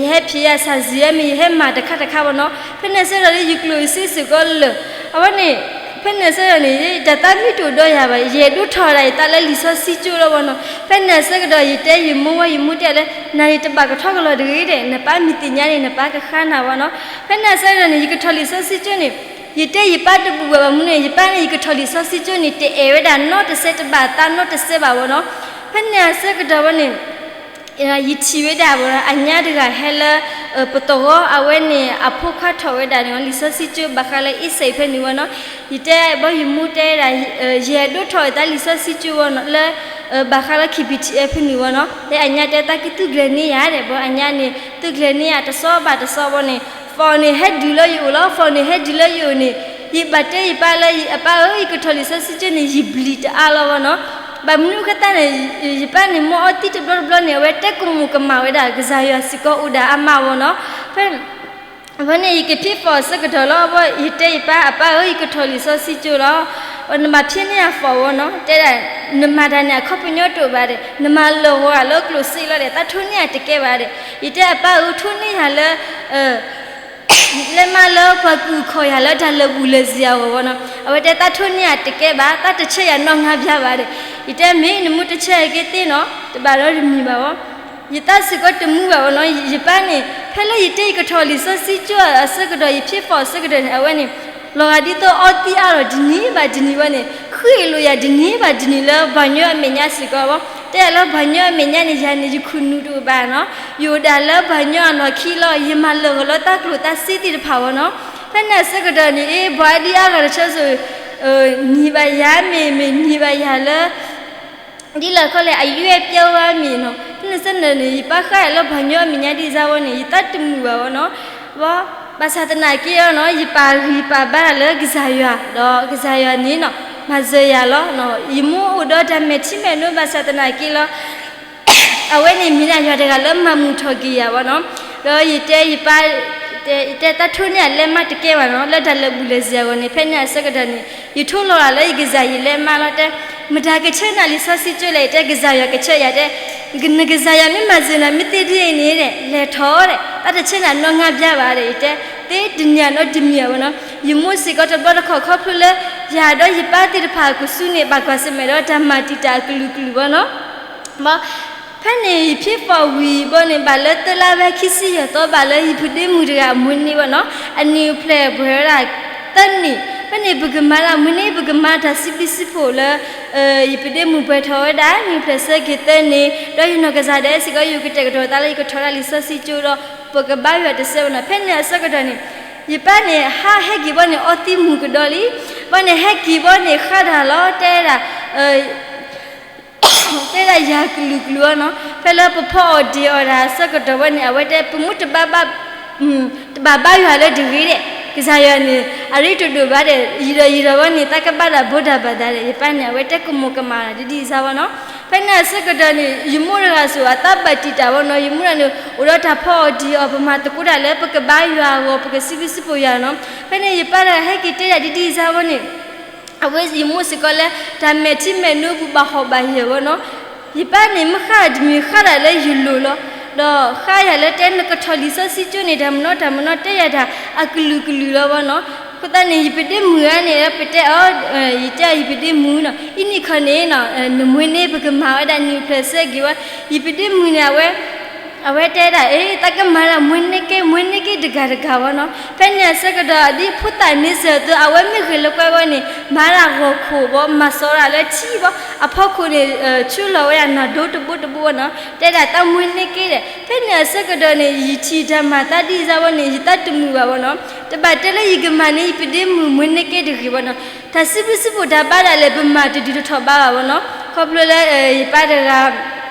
ယဟဲဖံးယၤဆၣ်စံၤယဲမ့ၢ် ယဟဲမၤတခါတခါဘၣ်နီၤ. ဖဲန့ၣ်ဆၢကတီၢ်လၢယကျိၣ်ယစ့စ့ၢ်ကီးလၢာ် အဝဲန့ၣ် ဖဲန့ၣ်ဆၢကတီၢ်န့ၣ် တၢ်သးမံတအိၣ်ဒီးယၤဘၣ် ယအဲၣ်ဒိးထီၣ်ဒၣ်ယသးလၢလံာ်စီဆှံကၠိလီၤဘၣ်နီၤ. ဖဲန့ၣ်ဆၢကတီၢ် ယတဲယမိၢ်ဝဲ ယမိၢ်တဲလၢ နၤန့ၣ်တဘၣ်ကထီၣ်ကလီၤတဂ့ၤဒီး နပၢ်မ့ၢ်သ့ၣ်ညါန့ၣ် နပၢ်ကဃါနၤဘၣ်နီၤ. ဖဲန့ၣ်ဆၢကတီၢ်န့ၣ် ယကထီၣ်လံာ်စီဆှံကၠိန့ၣ် ယတဲယပၢ်တဘူၣ်ဘၣ်မနုၤန့ၣ် ယပၢ်န့ၣ် ယကထီၣ်လံာ်စီဆှံကၠိန့ၣ် တအဲၣ်ဝဲဒၣ်နီတစဲး တဘၣ်သးနီတစဲးဘၣ်ဝဲနီၤ. ဖဲန့ၣ်အဆၢကတီၢ်ဝဲန့ၣ် ယထံၣ်ဝဲဒၣ် အညါတဂၤဟဲလၢ ပသဝီအဝဲန့ၣ် အဖိခွါထီၣ်ဝဲဒၣ်န့ၣ် လံာ်စီဆှံကၠိဘၣ်ဃးလၢအ့စ့ၣ်ဖဲန့ၣ်ဝဲနီၤ. ယတဲဘီယမိၢ်တဲဒၣ် ယအဲၣ်ဒိးထီၣ်အသးလံာ်စီဆှံကၠိဝဲနီၤ လၢ ဘၣ်ဃးလၢ KBTL ဖဲန့ၣ်ဝဲနီၤ. တဲအညါတဲသးကသုးကျဲၤန့ၢ်ယၤဒီး ဘီအညါန့ၣ် သုးကျဲၤန့ၢ်ယၤတစီဘၣ်တစီဝဲန့ၣ် phone န့ၣ်ဟဲဒုးလၢယအိၣ်လီၤ phone န့ၣ်ဟဲဒုးလၢယအိၣ်န့ၣ် ယဘၣ်တဲယပၢ်လၢ အပၢ်ဧၢ ယကထီၣ်လံာ်စီဆှံကၠိန့ၣ် ယဘျံးတအါလီၤဝဲနီၤ. ဘၣ်မနုၤဃိသတးန့ၣ် ယပၢ်န့ၣ် မ်အီသံးတဘျီတဘျီန့ၣ် အဝဲတဲကမူၤကမၣ်ဝဲဒၣ် ကစၢ်ယွၤစ့ၢ်ကီးအိၣ်ဒၣ်အါမးဝဲနီၤ. ဖဲ အဝဲန့ၣ် ယကဖံး phone အဆၢကတီၢ်လီၤ ဘီ ယတဲယပၢ် အပၢ်ဧၢ ယကထီၣ်လံာ်စီဆှံကၠိလီၤ. နဘၣ်ဖံးန့ၢ်ယၤ phone ဝဲနီၤ တဲဒၣ် နမၤတၢ်န့ၣ် အခီပညီတအိၣ်ဘၣ်ဒီး နမၤလၢာ်ဂီၤလၢကျိၣ်စ့လီၤဒီး သးထိန့ၢ်ယၤတကဲဘၣ်ဒီး ယတဲအပၢ်ဧၢ ထိန့ၢ်ယၤလၢ လဲၤမၤလၢပှၤကူၣ်ခီၣ်ယၤလၢတၢ်လၢာ်ဘူၣ်လၢာ်စ့ၢ်အဂီၢ်ဝဲနီၤ. အဝဲတဲတၢ်ထိၣ်န့ၢ်ယၤတကဲဘၣ်, တၢ်တဆၢယၤနီၢ်ငါဘျါဘၣ်ဒီး, ယတဲမ့ၢ်နမ့ၢ်တဆၢယၤက့ၤသ့နီၤ တဘၣ်ဒီးတမံၤဘၣ်ဝဲ. ယသးစ့ၢ်ကီးတမူဘၣ်ဝဲနီၤ. ယပၢ်န့ၣ် ဖဲလၢယတဲယကထီၣ်လံာ်စီဆှံကၠိအဆၢကတီၢ် ယဖံးဖီၣ်အဆၢကတီၢ်န့ၣ် အဝဲန့ၣ် လီၤဂာ်ဒ်သိးအီသံအါထီၣ်တနံၤဘၣ်တနံၤဝဲန့ၣ် ဃ့ၢ်လိာ်ယၤတနံၤဘၣ်တနံၤလၢပှၤကညီအမဲာ်ညါစ့ၢ်ကီးဝဲ. တဲယၤလၢပှၤကညီအမဲာ်ညါန့ၣ် ယၤန့ၣ် ယခိၣ်နူာ်တအိၣ်ဘၣ်နီၤ. ယအိၣ်ဒၣ်လၢပှၤကညီအလီၢ်ခံလီၤ. ယမၤလၢာ်ဂီၤလၢတၢ်ကျိၣ်တၢ်စ့သ့ၣ်တဖၣ်ဝဲနီၤ. ဖဲန့ၣ်အဆၢကတီၢ်န့ၣ် အ့ ပှၤဒ်အါဂၤတဆၢစိၤ နံၤဘၣ်ယၤမ့ၢ် မ့ၢ်နံၤဘၣ်ယၤလၢ ဒ်လဲၣ်ခီလဲၣ် အယွဲၢ်ပျဲဝဲမ့ၢ်နီၤ. ဖဲန့ၣ်ဆၢကတီၢ်န့ၣ် ယပၢ်ဃးယၤလၢပှၤကညီအမဲာ်ညါဒ်အံၤဝဲန့ၣ် ယသးတမုာ်ဘၣ်ဝဲနီၤ. ဘၣ်ဆၣ်သနာ်က့နီၤ ယပာ်ဂံၢ်ပာ်ဘါလၢကစၢ်ယွၤ ဒီးကစၢ်ယွၤန့ၣ်နီၤ မၤစၢၤယၤလီၤ. ယမိၢ်အိၣ်ဒီးတၢ်မဲာ်ထံမဲာ်နိ ဘၣ်ဆၣ်သနာ်က့လီၤ အဝဲန့ၣ်မ့ၢ်ဒၣ်ယွၤတဂၤလၢမၤမုာ်ထီၣ်က့ၤယၤဝဲနီၤ. ဒီးယတဲယပၢ် ယတဲတၢ်ထိၣ်န့ၢ်အလဲမးတကဲဘၣ်နီၤ လၢတၢ်လၢာ်ဘူၣ်လၢာ်စ့ၢ်အဂီၢ်န့ၣ် ဖဲန့ၣ်အဆၢကတီၢ်န့ၣ် ယထိလီၤဂာ်လၢယကစၢ်ယလဲမးလီၤ. တဲ မတၤကဆၢနၤလံာ်စီဆှံကၠိလဲၣ် ယတဲကစၢ်ယွၤကဆၢယၤတဲ နကစၢ်ယွၤမ့ၢ်မၤစၢၤနၤမ့ၢ်သ့ဒ်အံၤန့ၣ် လဲၤထီၣ်ဒီး တၢ်တဆၢနၤနီၢ်ငါဘျါဘၣ်ဒီး ယတဲ သ့တနံၤနီတမံၤဝဲနီၤ. ယမိၢ်စ့ၢ်ကီးတဘျီတခီၣ်ခီဖျိလၢ ယၤဒီးယပၢ်သ့ၣ်တဖၣ်အကစူန့ၣ် ဘၣ်ကွၢ်ဆၢၣ်မဲာ်ဒီးတၢ်မၤတံာ်တာ်အကလုာ်ကလုာ်ဝဲနီၤ. ဘၣ် ဖဲန့ၣ်ယဖံးဖီၣ်ဝံၤဘီန့ၣ် ဘၣ်လၢသၢလါဝဲခံဆံယဲၢ်သီ ဘၣ်လၢယပဒ့မုၣ်တဂၤအမွေးနေ့ဝဲနီၤ အနံၣ်အိၣ်ဖျဲၣ်ပှဲၤဝဲဒၣ်သၢနံၣ်. ဖဲန့ၣ်ပကမၤလၢအမွေးနေ့ ပကမၤတၢ်စံးဘျုးစံးဖှိၣ်လၢ ယပဒ့မုၣ်ပှဲၤထီၣ်ဝဲဒၣ် နံၣ်အိၣ်ဖျဲၣ်ဆၢက့ၤသၢနံၣ် ဒီးယနီၢ်ကစၢ်ဒၣ်စ့ၢ်ကီး ယကတဲာ်ကတီၤသးလၢယကထီၣ်ဒၣ်လံာ်စီဆှံကၠိဒီး ပကဘါယွၤတစဲးဝဲနီၤ. ဖဲန့ၣ်အဆၢကတီၢ်န့ၣ် ယပၢ်န့ၣ် ဟးဟဲက့ၤဘီန့ၣ် အီသံးမုာ်ကဒီးလံ. ဘီန့ၣ် ဟဲက့ၤဘီန့ၣ် ဃၣ်တၢ်လီၤ တဲဒၣ် တဲဒၣ်ယၤကလုာ်ကလုာ်အီၤနီၤ. ဖဲလၢပဖီအီၣ်ဒံးအီၣ်တၢ်အဆၢကတီၢ်ဝဲန့ၣ် အဝဲတဲ ပမ့ၢ်တဘၣ်ဘၣ် တဘၣ်ဘါယွၤလၢတဂ့ၤဒဲး, ကစၢ်ယွၤန့ၣ် အရ့တဒိၣ်ဘၣ်ဒဲး, ယံာ်ဒီးယံာ်ဒီးဝဲန့ၣ် တၢ်ကဘၣ်ဒၣ်ဘိဒၣ်ဘၣ်ဒၣ်ဒဲး, ယပၢ်န့ၣ် အဝဲတဲကမိၢ်ကမၣ်ဒ်ဒ်အံၤစၢ်ဝဲနီၤ. ဖဲန့ၣ်အဆၢကတီၢ်န့ၣ် ယမိၢ်တဂၤစိၤ အသးဘၣ်တံာ်တာ်ဝဲနီၤ, ယမိၢ်တဂၤန့ၣ် အိၣ်ဒီးတၢ်ဖီအီၣ်ဒံးအီၣ် ပမၤသကိးတၢ်လၢပကဘါယွၤအဂီၢ် ပကစံးဘျုးစံးဖှိၣ်ယွၤနီၤ. ဖဲန့ၣ် ယပၢ်တဂၤဟဲက့ၤတဲဒၣ်ဒ်ဒ်အံၤစၢ်ဝဲန့ၣ် အဝဲယမိၢ်စ့ၢ်ကီးလၢ တၢ်မဲာ်ထံမဲာ်နိပူၤဘၣ်ဟီၣ်ဘၣ်ယၢၢ်ဝဲနီၤ. ယပၢ်န့ၣ် မ့ၢ်ဃၣ်တမံၤဃၣ်ဒၣ်လၢယလိၤလီၤ. ဒီးဃါယၤလၢတဲနကထီၣ်လံာ်စီဆှံကၠိန့ၣ် တၢ်မနီၤတၢ်မနီၤ တဲယၤတၢ်အကလုာ်ကလုာ်လီၤဝဲနီၤ. အဃိသတးန့ၣ် ယပဒ့မုၣ်ဧါန့ၣ် ပတဲအီၤ, ယတဲအီၤ ယပဒ့မုၣ်နီၤ, အံၤန့ၣ်ခီန့ၣ် နမွေးန့ၢ် ပကမၤဝဲဒၣ်နံၣ်အိၣ်ဖျဲၣ်ဆၢက့ၤဝဲ, ယပဒ့မုၣ်န့ၣ် အဝဲ အဝဲတဲဒၣ် အ့ တၢ်ကမၤဒၣ်မွေးန့ၢ်က့ မွေးန့ၢ်က့တဂၤတဂၤဝဲနီၤ. ဖဲန့ၣ်အဆၢကတီၢ် ဒ်ဖိသၣ်န့ဆၢၣ်အသိး အဝဲမ့ၢ်ဂ့ၤလၢကွဲဝဲန့ၣ် မၤဒၣ်ဂီၤခိၣ်ဘီ မၤစီၤဒၣ်လၢထံဘီ အဖီခိၣ်န့ၣ် ဆူလီၤဝဲဒၣ်နၢ်ဒိတဘိတဘိဝဲနီၤ. တဲဒၣ်တၢ်မွေးန့ၢ်က့ဒီး ဖဲန့ၣ်အဆၢကတီၢ်န့ၣ် ယထံၣ်တၢ်မၤသးဒ်အံၤစၢ်ဝဲန့ၣ် ယသးတမုာ်ဘၣ်ဝဲနီၤ. တဘၣ်တဲလၢယကမၤန့ၢ် ယပဒ့မုၣ်မွေးန့ၢ်က့တဂ့ၤဝဲနီၤ. တၢ်စံးဘျုးစံးဖှိၣ်တၢ်ဘါဒၣ်လဲာ် ပမၤတဒုးတထီၣ်ဘးဘၣ်ဝဲနီၤ. ခီဖျိလၢ ယပၢ်တဂၤ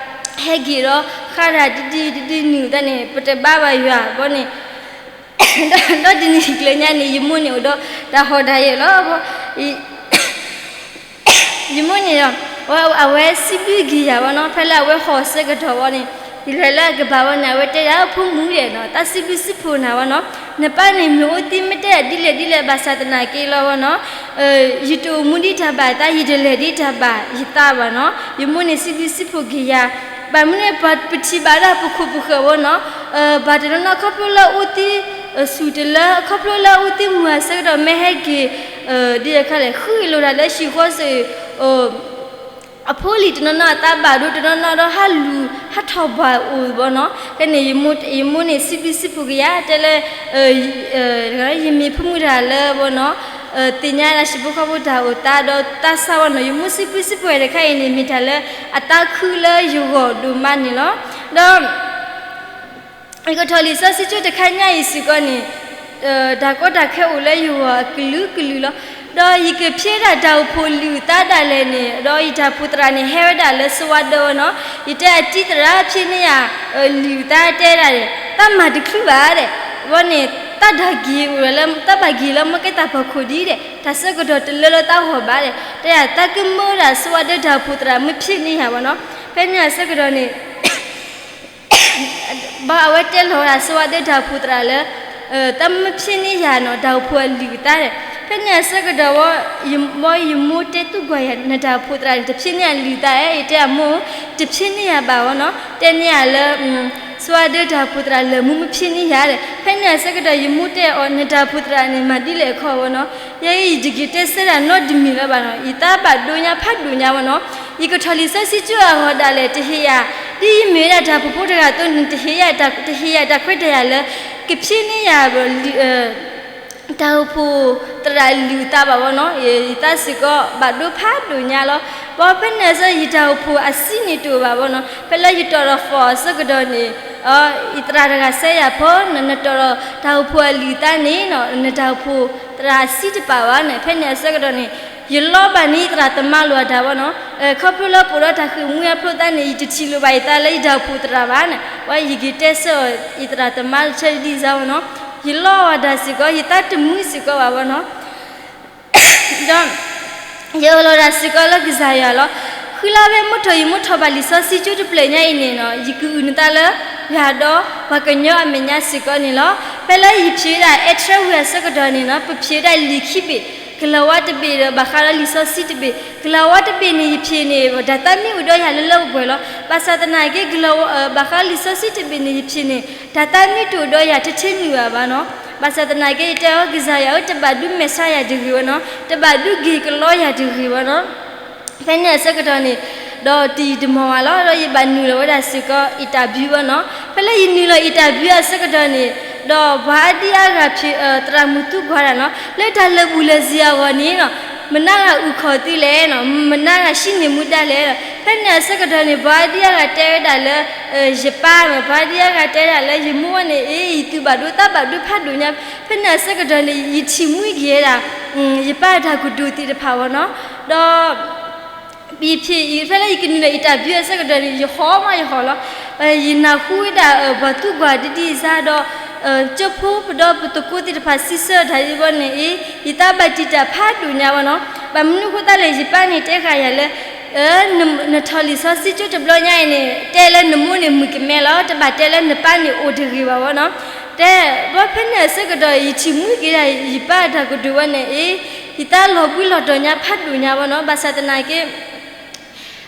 ဟဲက့ၤဒီး ဃါတၢ်တဒံတဒံနုာ်သးန့ၣ် ပတဘါဘၣ်ယွၤဘီန့ၣ်, ဒီးတနံၤကျၢၤညါန့ၣ် ယမိၢ်န့ၣ်အိၣ်ဒီးတၢ်ဟီၣ်တၢ်ယၢၤလီၤ. ယမိၢ်န့ၣ်ဒီး အဝဲစံးဘျုးက့ၤယၤဝဲနီၤ. ဖဲလၢအဝဲဟီၣ်ဆၢကတီၢ်ဝဲန့ၣ် ယလဲၤလၢအကပၤဝဲန့ၣ် အဝဲတဲယၤ ဖိမုၣ်ဒီးနီၤ တၢ်စံးဘျုးစံးဖှိၣ်နၤဝဲနီၤ. နပၢ်န့ၣ်မ့ၢ်အိၣ်သံမ့ၢ်တဲဒ်လဲၣ်ဒ်လဲၣ်ဘၣ်ဆၣ်သနာ်က့လီၤဝဲနီၤ ယတအိၣ်မူဒ်တၢ်ဘၣ်အသး ယတလဲၤဒ်တၢ်ဘၣ်ယသးဘၣ်နီၤ. ယမိၢ်န့ၣ်စံးဘျုးစံးဖှိၣ်က့ၤယၤ ဘၣ်မနုၤန့ၣ် ပထံၣ်ဘၣ်ဒၣ်ပခိၣ်ပဃၢၤဝဲနီၤ. ဘၣ်တနီၤနီၤခီဖျိလၢအိၣ်သံ စူၢ်တလၢ ခီဖျိလၢအိၣ်သံမုၢ်အဆၢကတီၢ်မ့ၢ်ဟဲက့ၤ ဒ်လဲၣ်ခါလဲၣ် ဃုလိာ်တၢ်လၢဟံၣ်ဃီစ့ၢ် အဖိလံၤတနီၤနီၤအသးဘၣ်ဒိ တနီၤနီၤဒီးဟးလူၤဟးထီၣ်ဘၣ်အိၣ်ဘီနီၤ. ဖဲန့ၣ် ယမိၢ်န့ၣ်စံးဘျုးစံးဖှိၣ်က့ၤယၤ တဲလၢ ယမ့ၢ်ဖိမုၣ်တဂၤလၢဘီနီၤ သ့ၣ်ညါဒၣ်ဟံၣ်ဖိဃီဖိတၢ်အိၣ်သးဒီးသးစၢ်ဝဲနီၤ. ယမိၢ်စံးဘျုးစံးဖှိၣ်တခါအံၤန့ၣ် မ့ၢ်တၢ်လၢအသးခုလၢယဂီၢ်ဒိၣ်မးန့ၣ်လီၤ. ဒီး ယကထီၣ်လံာ်စီဆှံကၠိတခါညါအံၤစ့ၢ်ကီးန့ၣ် တၢ်ကီတၢ်ခဲအိၣ်လၢယဂီၢ်အကလုာ်ကလုာ်လီၤ. ဒီးယကဖျ့ဒၣ်တၢ်အိၣ်ဖှိၣ်လံာ်အုၣ်သးဒၣ်လဲာ်န့ၣ် ဒီးယတၢ်အိၣ်ဖှိၣ်သရၣ်န့ၣ် ဟဲဝဲဒၣ်လၢစဝးဒၢဝဲနီၤ. ယတဲအတံၤသရၣ်ဖျ့န့ၢ်ယၤ လံာ်အုၣ်သးတဲဒၣ်န့ၣ် တၢ်မၤတချုးဘၣ်ဒဲး ဝဲန့ၣ် တၢ်ဒၣ်က့ၤအိၣ်လၢ တၢ်ဘၣ်က့ၤလၢမ့ၢ်ကဲတၢ်ဖီခိၣ်ဒံးဒဲး တၢ်ဆၢကတီၢ်တလၢလၢတၢ်ဂီၢ်ဘၣ်ဒဲး တဲဒၣ် တၢ်ကမၢဝဲဒၣ်စဝးဒၢတၢ်အိၣ်ဖှိၣ်သရၣ်မ့ၢ်ဖျ့န့ၢ်ယၤဘၣ်နီၤ. ဖဲန့ၣ်အဆၢကတီၢ်န့ၣ် ဘၣ်အဝဲတဲလီၤဝဲဒၣ်စဝးဒၢတၢ်အိၣ်ဖှိၣ်သရၣ်လၢ တၢ်မ့ၢ်ဖျ့န့ၢ်ယၤနီၤ တၢ်အိၣ်ဖှိၣ်အလံာ်အုၣ်သးဒဲး. ဖဲန့ၣ်အဆၢကတီၢ်ဝဲ ဝဲယမိၢ်တဲသူၣ်ကွၢ်ယၤ နတၢ်အိၣ်ဖှိၣ်သရၣ်န့ၣ် တဖျ့န့ၢ်ယၤလံာ်အုၣ်သးဧါ. ယတဲအမိၢ် တဖျ့န့ၢ်ယၤဘၣ်ဝဲနီၤ. တဲန့ၢ်ယၤလၢ ယဆိဒၢတၢ်အိၣ်ဖှိၣ်သရၣ်လၢာ်မူမ့ၢ်ဖျ့န့ၢ်ယၤဒီး ဖဲန့ၣ်အဆၢကတီၢ် ယမိၢ်တဲအီၤ နတၢ်အိၣ်ဖှိၣ်သရၣ်န့ၣ် မၤဒ်လဲၣ်အခီဝဲနီၤ. ယဲအံၤယတဂ့ၤတဲဆၢဒၣ်နီတမံၤလၢၤဘၣ်နီၤ. ယသးဘၣ်ဒိညါဖးဒိၣ်ညါဝဲနီၤ. ယကထီၣ်လံာ်စီဆှံကၠိအဂီၢ်ဒၣ်လဲာ် တဟ့ၣ်ယၤ, ဒ်ယမ့ၢ်ဝဲဒၣ်တၢ်အိၣ်ဖှိၣ်ဖိတဂၤအသိးန့ၣ် တဟ့ၣ်ယၤ, တဟ့ၣ်ယၤတၢ်ခွဲးတၢ်ယာ်လၢ ကဖျ့န့ၢ်ယၤ တၢ်အိၣ်ဖှိၣ်သရၣ်အလုၢ်အသးဘၣ်ဝဲနီၤ. ယသးစ့ၢ်ကီးဘၣ်ဒိဖးဒိၣ်ညါလီၤ. ဘၣ်ဖဲန့ၣ်အဆၢ ယတၢ်အိၣ်ဖှိၣ်အစံၣ်န့ၣ်တအိၣ်ဘၣ်ဝဲနီၤ. ဖဲလၢယတီၣ်ထီၣ်ဖီၣ်အဆၢကတီၢ်န့ၣ် ယသရၣ်တဂၤစဲယၤဖိ နတီၣ်ထီၣ်တၢ်အိၣ်ဖှိၣ်အလုၢ်အသးန့ၣ် နတၢ်အိၣ်ဖှိၣ်သရၣ်အစံၣ်တပာ်ဘၣ်န့ၣ် ဖဲန့ၣ်အဆၢကတီၢ်န့ၣ် ယလီဘၣ်န့ၢ်ယသရၣ်သမါလိာ်အတၢ်ဝဲနီၤ. ခီဖျိလၢပအိၣ်ဒီးတၢ်ဃ့ၢ်မှံဟးဖျိးသးန့ၣ် ယတထံၣ်လိာ်ဘၣ်ယသးလၢယတၢ်အိၣ်ဖှိၣ်သရၣ်ဘၣ်န့ၣ် ဝဲယက့ၤတဲဆၢအီၤ ယသရၣ်သမါဆၢဒ်အံၤစ့ၢ်ဝဲနီၤ. ယလီအီၤတၢ်စ့ၢ်ကီး ယသးတမုာ်စ့ၢ်ကီးဘၣ်ဝဲနီၤ. ဒီး ယအၢၣ်လီၤတၢ်စ့ၢ်ကီးလၢကစၢ်ယွၤလီၤ. ဃုလါဖဲမုၢ်ထီၣ်ယမိၢ်ထီၣ်ဘၣ်လံာ်စီဆှံကၠိတဖျၢၣ်ညါအံၤန့ၣ်နီၤ ယကအုၣ်နသးလၢ ယွၤဒီးပှၤကညီအမဲာ်ညါစ့ၢ်ကီးန့ၣ်လီၤ. ဖဲလၢယဖျ့ဝဲဒၣ် အဲၣ်ထြဲဝံၤအဆၢကတီၢ်န့ၣ်နီၤ ပဖျ့ဝဲဒၣ်လံာ်ခံဘ့ၣ်, ကလၤဝါတဘ့ၣ်ဒီးဘၣ်ဃးဒီးလံာ်စီဆှံတဘ့ၣ်. ကလၤဝါတဘ့ၣ်န့ၣ် ယဖျ့န့ၣ် တၢ်သးမံအိၣ်ဒီးယၤလၢလၢပှဲၤပှဲၤလီၤ. ဘၣ်ဆၣ်သနာ်က့ ကလၤဝါ ဘၣ်ဃးလံာ်စီဆှံတဘ့ၣ်န့ၣ် ယဖျ့န့ၣ် တၢ်သးမံတအိၣ်ဒီးယၤထဲထဲနုာ်ဘၣ်ဘၣ်နီၤ. ဘၣ်ဆၣ်သနာ်က့ ယတဲအီၤ ကစၢ်ယွၤဧၢ တဘၣ်ဒုးမဲာ်ဆှးယၤတဂ့ၤဝဲနီၤ, တဘၣ်ဒုးက့ၤကလီယၤတဂ့ၤဝဲနီၤ. ဖဲန့ၣ်အဆၢကတီၢ်န့ၣ် ဒီးတယံာ်တမီၢ်ဘၣ်လီၤ ဒီးယဘၣ်နုာ်လီၤဝဲဒၣ်စ့ၢ်ကီး interview ဝဲနီၤ. ဖဲလၢယနုာ်လီၤ interview အဆၢကတီၢ်န့ၣ် ဒီးပှၤအါဒံအါဂၤဖျ့ သရၣ်မုၣ်သူကွၢ်ဒၣ်နီၤ လၢတၢ်လၢာ်ဘူၣ်လၢာ်စ့ၤအဂီၢ်န့ၣ်နီၤ မနုၤဂၤအုၣ်ခီၣ်သုလဲၣ်နီၤ, မနုၤဂၤဟံးန့ၢ်မူဒါလဲၣ်. ဖဲန့ၣ်အဆၢကတီၢ်န့ၣ် ပှၤအါဒံအါဂၤတဲဝဲဒၣ်လၢ ယပၢ်နီၤ, ပှၤအါဒံအါဂၤတဲဒၣ်လၢယမိၢ်ဝဲန့ၣ် အ့ ယသူၣ်ဘၣ်ဒိသးဘၣ်ဒိဖးဒိၣ်ညါ. ဖဲန့ၣ်အဆၢကတီၢ်န့ၣ် ယထံၣ်မှံက့ၤဝဲဒၣ် ယပၢ်တၢ်ကတိၤသ့ၣ်တဖၣ်ဝဲနီၤ. ဒီး ယဖျ့ ဖဲလၢယကနုာ်လီၤ interview အဆၢကတီၢ်န့ၣ် ယဟီၣ်မးယဟီၣ်လီၤ. ယနၢ်ဟူဝဲဒၣ် ပှၤသူကွၢ်ဒံးဒံးစါဒီး ကၠိဖိပဒီပသကိးသ့ၣ်တဖၣ်စံးဆၢတၢ်အံၤဝဲန့ၣ်အ့ ယသးဘၣ်တံာ်တာ်ဖးဒိၣ်ညါဝဲနီၤ. ဘၣ်မနုၤအဃိသတးလဲၣ် ယပၢ်န့ၣ်တဲဃာ်ယၤလၢ နထီၣ်လံာ်စီဆှံကၠိတဘျီညါအံၤန့ၣ် တဲလၢနမိၢ်န့ၣ်မုၣ်ကမဲလီၤ, တဘၣ်တဲလၢနပၢ်န့ၣ်အိၣ်တဂ့ၤဘၣ်ဝဲနီၤ. တဲ ဘၣ်ဖဲန့ၣ်အဆၢကတီၢ် ယထံၣ်မှံက့ၤဒၣ်ယပၢ်တၢ်ကတိၤဝဲန့ၣ်အ့ ယသးလီၤဘှံးလီၤတီၤညါဖးဒိၣ်ညါဝဲနီၤ. ဘၣ်ဆၣ်သနာ်က့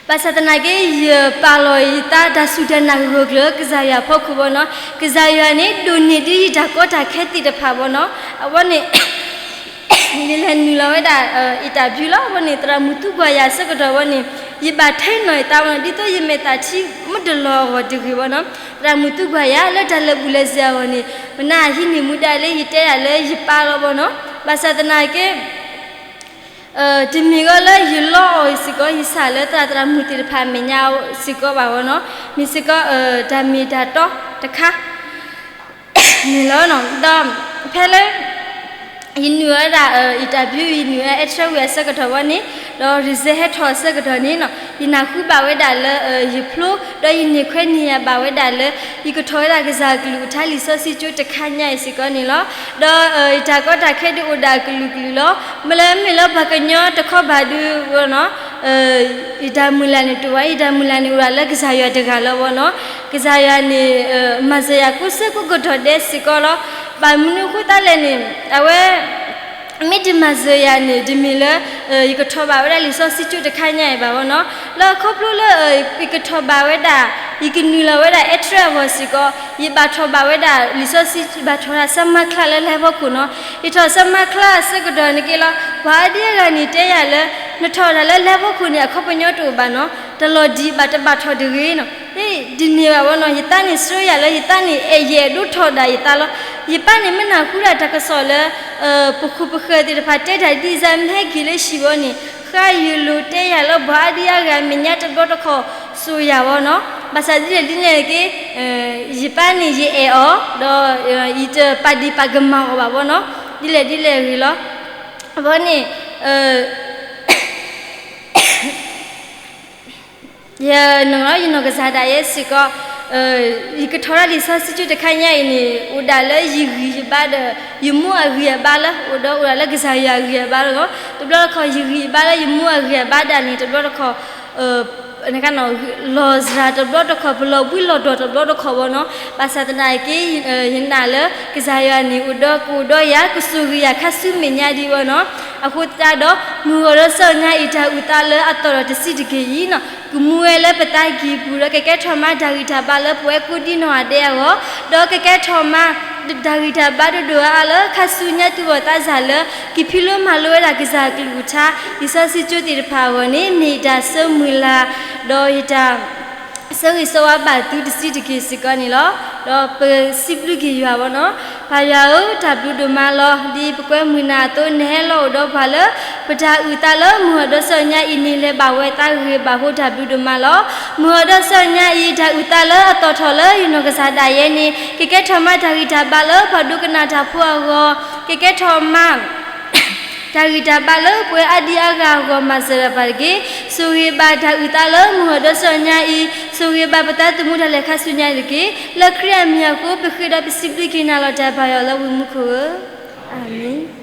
ဘၣ်ဆၣ်သနာ်က့ ယပာ်လီၤယသးတၢ်စူၢ်တၢ်နာ်ဂၢၢ်ကျၢၤ ကစၢ်ယွၤအဖီခိၣ်ဝဲနီၤ. ကစၢ်ယွၤန့ၣ် ဒိၣ်န့ၢ်ဒ်ယတၢ်ကီတၢ်ခဲသ့ၣ်တဖၣ်ဝဲနီၤ. အဝဲန့ၣ် ယလဲၤနုာ်လီၤဝဲဒၣ် interview လီၤ. အဝဲန့ၣ် သရၣ်မုၣ်သူကွၢ်ယၤအဆၢကတီၢ်ဝဲန့ၣ် ယဘၣ်ထဲနီၣ်ယသးဝဲနီၤ ဒ်သိးယမဲာ်သၣ်ထံမ့ၢ်တလီၤအဂီၢ်တဂ့ၤဝဲနီၤ. သရၣ်မုၣ်သူကွၢ်ယၤလၢတၢ်လၢာ်ဘူၣ်လၢာ်စ့ၤအဂီၢ်န့ၣ် မနုၤအဟံးန့ၢ်မူဒါလၢယတဲဒၣ်လၢယပၢ်လီၤဝဲနီၤ. ဘၣ်ဆၣ်သနာ်က့ တမ့ၢ်ဂီၤလၢယလီအီၤစ့ၢ်ကီး ယစၢ်လၢသရၣ်သရၣ်မုၣ်သ့ၣ်တဖၣ်အမဲာ်ညါစ့ၢ်ကီးဘၣ်ဝဲနီၤ. မ့ၢ်စ့ၢ်ကီး တၢ်မ့ၢ်တၢ်တီတခါန့ၣ်လီၤ. ဒီးဖဲလၢ ယနုာ်ဝဲဒၣ် interview ယနုာ်ဝဲဒၣ် interview အဆၢကတီၢ်ဝဲန့ၣ် ဒီး result ဟဲထီၣ်အဆၢကတီၢ်န့ၣ်နီၤ ယနၢ်ဟူဘၣ်ဝဲဒၣ်လၢ ယဖျိ ဒီးယန့ၢ်ခွဲးန့ၢ်ယာ်ဘၣ်ဝဲဒၣ်လၢ ယကထီၣ်ဝဲဒၣ်ကစၢ်အကလုၢ်ကထါလံာ်စီဆှံကၠိတခါညါအံၤစ့ၢ်ကီးန့ၣ်လီၤ. ဒီးယတၢ်ကီတၢ်ခဲဒုးအိၣ်ဒၣ်အကလုာ်ကလုာ်လီၤ. မ့ၢ်လၢမ့ၢ်လၢပှၤကညီတခီဘၣ်ဒုးဝဲနီၤ ယတၢ်မုၢ်လၢ်န့ၣ်တအိၣ်ဘၣ်, ယတၢ်မုၢ်လၢ်န့ၣ်အိၣ်ဒၣ်လၢကစၢ်ယွၤတဂၤလီၤဝဲနီၤ. ကစၢ်ယွၤန့ၣ် မၤစၢၤယၤကိးဆၢကိးကတီၢ်ဒဲးစ့ၢ်ကီးလီၤ. ဘၣ်မနုၤအဃိသတးလဲၣ်န့ၣ် အဝဲ မ့ၢ်တမၤစၢၤယၤန့ၣ် တမ့ၢ်လၢ ယကထီၣ်ဘၣ်ဝဲဒၣ်လံာ်စီဆှံကၠိတခါညါအံၤဘၣ်ဝဲနီၤ. လၢအခီဖျိလၢ ယကထီၣ်ဘၣ်ဝဲဒၣ် ယကနုာ်လီၤဝဲဒၣ် အဲၣ်ထြဲအဂီၢ်စ့ၢ်ကီး ယဘၣ်ထီၣ်ဘၣ်ဝဲဒၣ်လံာ်စီဆှံ ယဘၣ်ထီၣ်တၢ်ဆၢမါချါလၢလၢၢ်ဖီခိၣ်နီၤ. ယထီၣ်ဆၢမါချါအဆၢကတီၢ်န့ၣ်က့လီၤ ပှၤအါဒံအါဂၤန့ၣ်တဲယၤလၢ နထီၣ်တၢ်လၢလၢၢ်ဖီခိၣ်န့ၣ် အခီပညီတအိၣ်ဘၣ်နီၤ, တလီၤဒံးဘၣ်တဘၣ်ထီၣ်တဂ့ၤနီၤ. ဒ်န့ၣ်ဘၣ်ဝဲနီၤ ယသးန့ၣ်ဆှၢယၤလၢယသးန့ၣ် အဲၣ်ယအဲၣ်ဒိးထီၣ်ဒၣ်ယသးလီၤ. ယပၢ်န့ၣ်မ့ၢ်နၢ်ဟူဒၣ်တၢ်ကစီၣ်လၢ ပခိၣ်ပဃၢၤသ့ၣ်တဖၣ်တဲတၢ်ဒ်အံၤ မ့ၢ်ဟဲက့ၤလၢဟံၣ်ဝဲန့ၣ် ဃါယလိၤတဲယၤလၢပှၤအါဒံအါဂၤမဲာ်ညါတဘျီတခီၣ်စိာ်ယၤဝဲနီၤ. ဘၣ်ဆၣ်ဒ်လဲၣ်ဒ်လဲၣ်က့ ယပၢ်န့ၣ်ယအဲၣ်အီၤ ဒီးယတပာ်ဒံးပာ်ကမၣ်အီၤဘၣ်ဝဲနီၤ. ဒ်လဲၣ်ဒ်လဲၣ်ဂ့ၤလီၤ. အဝဲန့ၣ် ယနီၢ် ယနီၢ်ကစၢ်ဒၣ်ယဲစ့ၢ်ကီး ယကထီၣ်ဒၣ်လံာ်စီဆှံကၠိတခါညါအံၤန့ၣ် အိၣ်ဒၣ်လၢယဂံၢ်ယဘါဒီး ယမိၢ်အဂံၢ်အဘါလၢ အိၣ်ဒီးအိၣ်ဒၣ်လၢကစၢ်ယွၤအဂံၢ်အဘါလီၤ. တဘျီတခီၣ် ယဂံၢ်ယဘါလၢယမိၢ်အဂံၢ်အဘါဒၣ်န့ၣ် တဘျီတခီၣ် လီၤစှၤတဘျီတခီၣ် ပလီၤဘှံးလီၤတီၤတဘျီတခီၣ်ဝဲနီၤ. ဘၣ်ဆၣ်သနာ်က့ ယနာ်လၢကစၢ်ယွၤန့ၣ် အိၣ်ဒီးကအိၣ်ဒီးယၤ ကဆိၣ်ဂ့ၤယၤခါဆူမဲာ်ညါဒံးဝဲနီၤ. အဃိသတးဒီး မုၢ်ဂီၤဒီးဆၢညါအံၤ တၢ်အုၣ်သးလၢအသီၣ်ဒီးတဆံးတက့ၢ်အံၤန့ၣ် ကမူဝဲလၢပသးကံၢ်ပူၤဒီး ကကဲထီၣ်မးတၢ်ဂံၢ်တၢ်ဘါလၢပဝဲကိးဒံနီၢ်ဂၤဒဲးအဂီၢ်, ဒီးကကဲထီၣ်မး တၢ်ဂံၢ်တၢ်ဘါဒိၣ်ဒိၣ်အါအါလၢ ခါဆူညါသူၣ်ဘီၣ်သးစၢ်လၢ ကဖံးလိမၤလိဝဲဒၣ်ကစၢ်အကလုၢ်ကထါ လံာ်စီဆှံကၠိသ့ၣ်တဖၣ်အဂီၢ်န့ၣ် မ့ၢ်တၢ်ဆၢမုၢ်လၢ် ဒီးယတၢ် ဆၢဂ့ၤဆၢဝါဘၣ်သုတဆံးတက့ၢ်စ့ၢ်ကီးန့ၣ်လီၤ. ဒီးပစံးဘျုးက့ၤယွၤဘၣ်နီၤ, ပၢ်ယွၤဧၢ, တၢ်ဘျုးဒိၣ်မးလီၤ. ဒ်ပကွဲမုာ်နၤအသိး နဟဲလီၤအိၣ်ဒီးပှၤလၢ ပတၢ်အုၣ်သးလၢမုၢ်ဂီၤဒီးဆၢညါအံၤန့ၣ် လဲၤဘၣ်ဝဲသးဂ့ၤဂ့ၤဘၣ်ဘၣ်အဃိ တၢ်ဘျုးဒိၣ်မးလီၤ. မုၢ်ဂီၤဒီးဆၢညါအံၤ တၢ်အုၣ်သးလၢအသီၣ်ထီၣ်လၢယနီၢ်ကစၢ်ဒၣ်ယဲန့ၣ် ကကဲထီၣ်မးတၢ်ဂံၢ်တၢ်ဘါလၢပှၤဒိကနၣ်တၢ်ဖိအဂီၢ်, ကကဲထီၣ်မး တၢ်ဂံၢ်တၢ်ဘါလၢပှၤအါဒံအါဂၤအဂီၢ် မၤစၢၤပှၤတက့ၢ်. ဆိၣ်ဂ့ၤဘၣ်တၢ်အုၣ်သးလၢမုၢ်ဂီၤဒီးဆၢညါအံၤ, ဆိၣ်ဂ့ၤဘၣ်ပသးသမူတၢ်လဲၤခါဆူညါတက့ၢ်. လၢခရံာ်အမံၤအဃိ ပဃ့ဒီးပစံးဘျုးက့ၤနၤလီၤ တၢ်ပၢ်ယွၤလၢဝံၤမူခိၣ်ဧၢ, အၤမ့ၣ်.